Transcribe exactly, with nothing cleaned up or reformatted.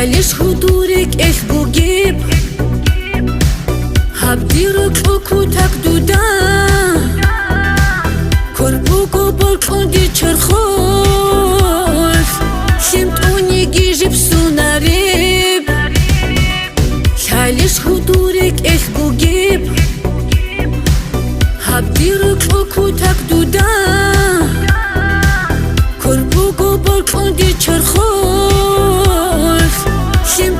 Лъалищ гьудул рекӀелъ бугеб, гьаб дир рокьул кутак дуда? Кор буго бокьун дир чорхолъ, лъим тӀуниги жиб сунареб. Лъалищ гьудул рекӀелъ бугеб, гьаб дир рокьул кутак дуда? Кор буго бокьун дир чорхолъ, лъим